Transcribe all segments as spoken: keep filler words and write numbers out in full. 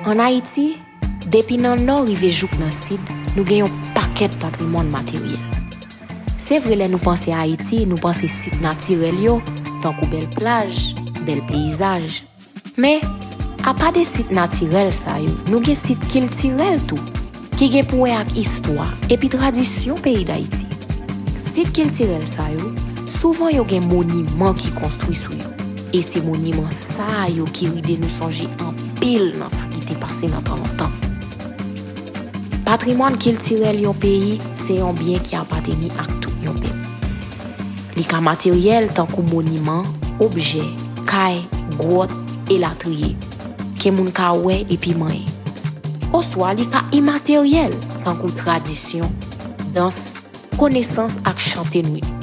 Ann Ayiti, depi nan nò rive jouk nan sid, nou gen yon pakèt patrimwàn materyèl. Se vre, lè nou panse Ayiti, nou panse sit natirèl yo, tankou bèl plaj, bèl peyizaj. Men, apa de sit natirèl sa yo, nou gen sit kiltirèl tou, ki gen pou wè ak istwa epi tradisyon peyi Dayiti. Sit kiltirèl sa yo, souvan yo gen moniman ki konstwi sou yo. E se moniman sa yo ki ride nou sonje anpil nan sa ki te pase nan tan lontan. Patrimwàn kiltirèl yon peyi se yon byen ki apateni ak tout yon pèp. Li ka materyèl, tankou moniman, objè, kay, gwòt, elatriye, ke moun ka wè epi manyen. Oswa li ka imateryèl, tankou tradisyon, dans, konesans ak chante nou yo.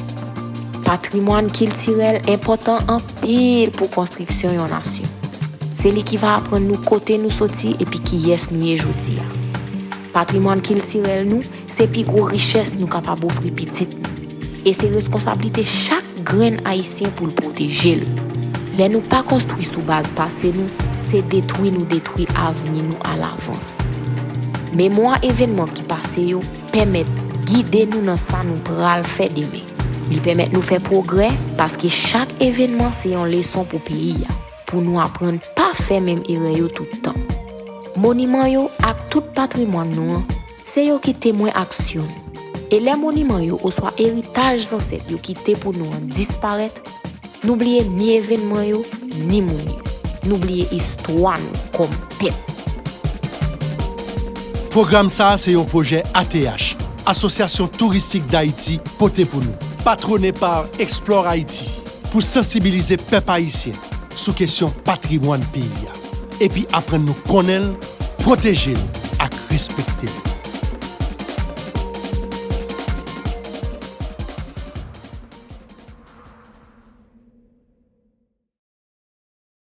Patrimwàn kiltirèl enpòtan anpil pou konstriksyon yon nasyon. Se li ki va aprann nou kote nou soti epi kiyès nou ye jodi a. Patrimwàn kiltirèl nou se pi gwo richès nou kapab ofri pitit nou. E se responsablite chak grenn Ayisyen pou l pwoteje l. Lè nou pa konstwi sou baz pase nou, se detwi nou detwi avni nou alavans. Memwa evènman ki pase yo pèmèt gide nou nan sa nou pral fè demen. Li pèmèt nou fè pwogrè, paske chak evènman se yon leson pou peyi a, pou nou aprann pa fè menm erè yo tout tan. Moniman yo ak tout patrimwàn nou an, se yo ki temwen aksyon nou. E lè moniman yo oswa eritaj zansèt yo kite pou nou an disparèt, nou bliye ni evènman yo, ni moun yo. Nou bliye istwa nou kòm pèp. Pwogram sa a se yon pwojè A T H, Asosyasyon Touristik Dayiti, pote pou nou. Patwone pa Explore Haiti, pou sansibilize pèp ayisyen sou kesyon patrimwàn peyi a, epi aprann nou konnen l, pwoteje l ak respekte l.